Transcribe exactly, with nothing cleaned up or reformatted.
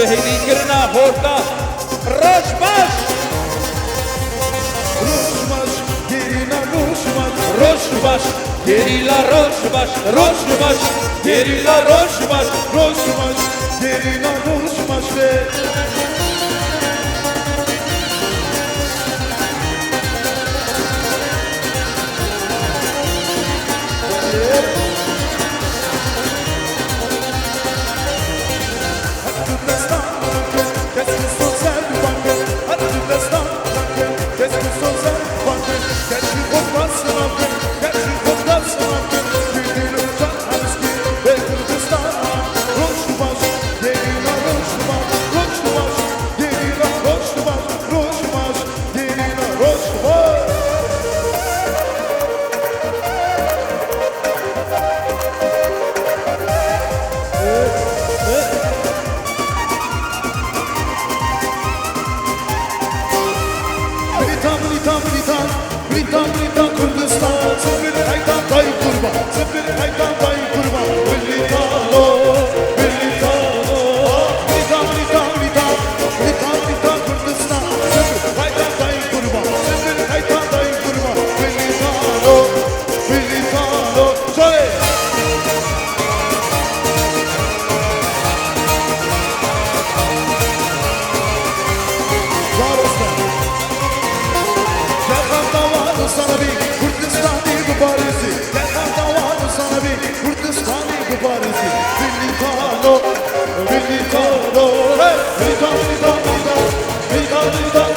Гьеликирна гьорда. Рушбаш! Рушбаш, дерина рушбаш. Рушбаш, дерила рушбаш. Рушбаш, дерила рушбаш. Рушбаш, дерина рушбаш. Вилитан, вилитан, вилитан, вилитан, вилитан Курдистан, зи виликай тан дайи къурбан, зи виликай тан дайи къурбан, вилитано, вилитано, вилитан, вилитан, вилитан, вилитан, вилитан Курдистан, зи виликай тан дайи къурбан, зи виликай тан дайи къурбан, вилитано, вилитано. Чале! Чале, стха. Гелкъан тавану санави, Курдистани бубаризи. Гелкъан тавану санави, Курдистани бубаризи. Вилитано, вилитано, гьей, вилитан, вилитан, вилитан, вилитан, вилитан, вилитан.